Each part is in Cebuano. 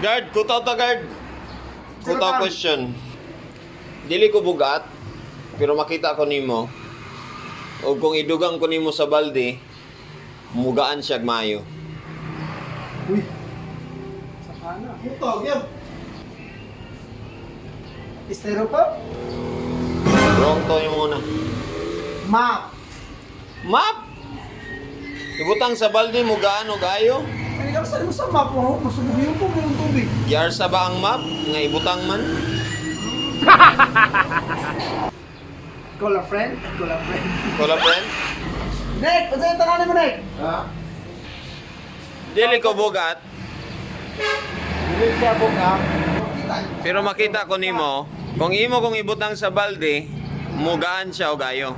Guard, kutaw ta, guard. Kutaw question. Dili ko bugat, pero makita ko nimo. O kung idugang ko nimo sa balde, mugaan siya maayo. Uy. Saka na. Kutaw yan. Styrofoam? Wrong to yung muna. Map. Map! Ibutang sa balde, mugaan o gayo. Ano ka sa sa map mo? Masubog yung po yung tubig. Giarsa ba ang map? Nga ibutang man? Call a friend? Call a friend. Call a friend? Nick! Ano yung tanganin mo, Nick? Ha? Dili ko bugat, Dili siya buka. pero makita ko nimo, kung imo kong ibutang sa balde, mugaan siya o gayo.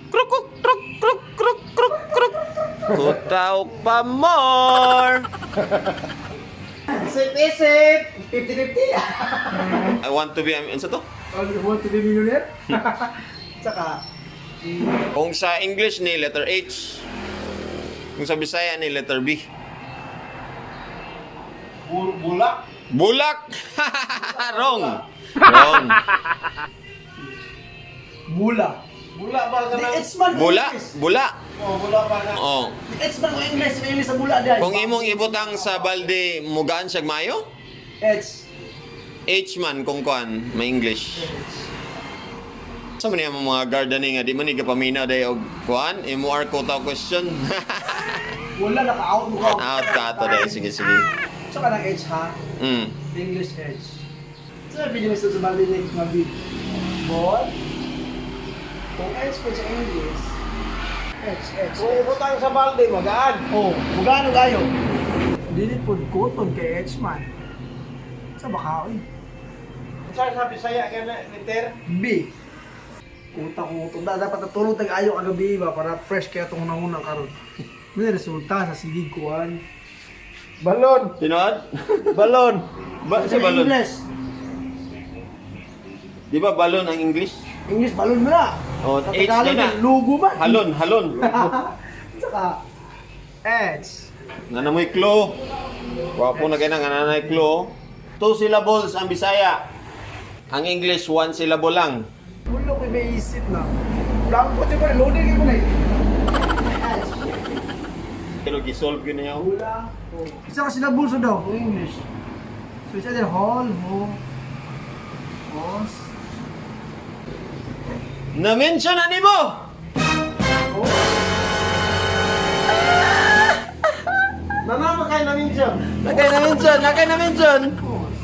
Kruk kruk kruk kruk kruk kruk kruk. Kutaw pa more. Isip, isip! 50-50! I want to be, ano sa to? Oh, you want to be millionaire? Tsaka, Kung sa English ni letter H, kung sa Bisaya ni letter B. Bulak. Bulak! Wrong. Wrong. bula. Bula ba ka Di na? it's man Bula, English. bula. Oh, bula ba ka? Oh. Di it's man ko English, may English sa bula dyan. Kung imong ibutang sa balde, mugaan siya mayo? It's. H man kung kuan, may English. Sa man yung mga gardening nga di man ni kapaminaw day og kuan, MR ko tao question. Wala, naka-out mo ka. Out ka to day, sige sige. Tsaka ng H ha? English H. Saan pwede mo sa balde ni Mabi? Ball? Kung H pa sa English, H, H, Kung ibutang sa balde, magaan. Oh, mugano kayo? Dili pod cotton kay H man. Sa baka oy. Sa sa Bisaya ka na, liter? B. Kuta ko to. Dapat natulog tag ayo kagabi ba para fresh kaya tong unang-unang karon. May resulta sa sigig kuan. Balon. Tinod? Balon. Ba sa balon. English. Di ba balon ang English? English balon mo na. Oh, Sa H Tagalog, na. Lugo man. Halon, halon. Tsaka H. Nga na mo'y clue. Wapo na kayo na, nga na na'y clue. Two syllables ang Bisaya. Ang English, one syllable lang. Wala ko may isip na. Blanco di ba loading ko na eh. H. Pero gisolve yun na yun. Wala. Oh. Isa kasi na bulso daw kung English. So it's either hall, ho, hos, Na-mention na nimo! ho. Nanama kayo na minsan. Nakay na-mention, nakay na-mention. Hos.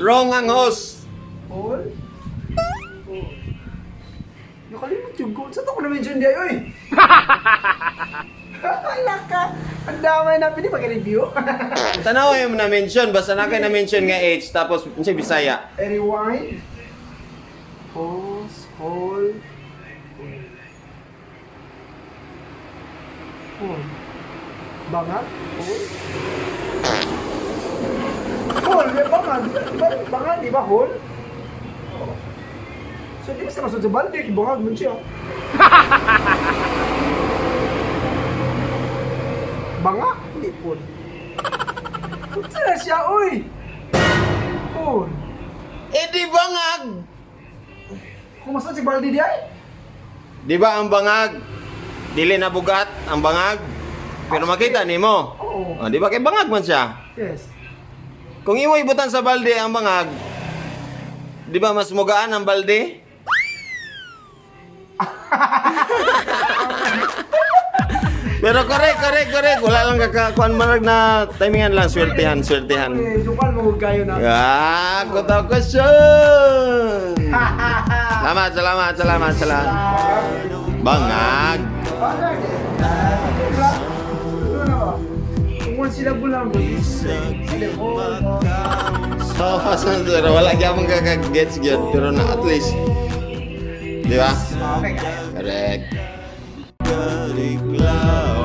Wrong ang host. Hall. Hall. Nakalimot yung goal. Saan ako na-mention di ay, oy? Wala ka. Ang dami na. Pwede mag-review? Tanaw yung na-mention, basta nakay na-mention nga H, tapos sa Bisaya. Eh, rewind. Hos, hall, hall. Hall. Bangag? Hall? Hall, may bangag. Di ba, bangag, di ba hall? Oo. So, di ba sa masud sa balde, bangag man siya. Banga? Hindi po. Saan na siya, uy? Hall. Eh di bangag! Kung masud si Balde di ay? Di ba ang bangag? Dili na bugat ang bangag. Pero makita nimo. Oo. Oh, di ba kay bangag man siya? Yes. Kung imo ibutan sa balde ang bangag, di ba mas mugaan ang balde? Pero correct, correct, correct. Wala lang kakakuan man na timingan lang, swertihan, swertihan. Eh, sukal mo kayo na. Ah, kutaw question. Salamat, salamat, salamat, salamat. Bangag. Bagay. Ano na ba? Kung one syllable lang. So, pero wala gyapon kaka-gets gyud pero na at least. Di ba? Okay, kaya. Correct. Reklamo.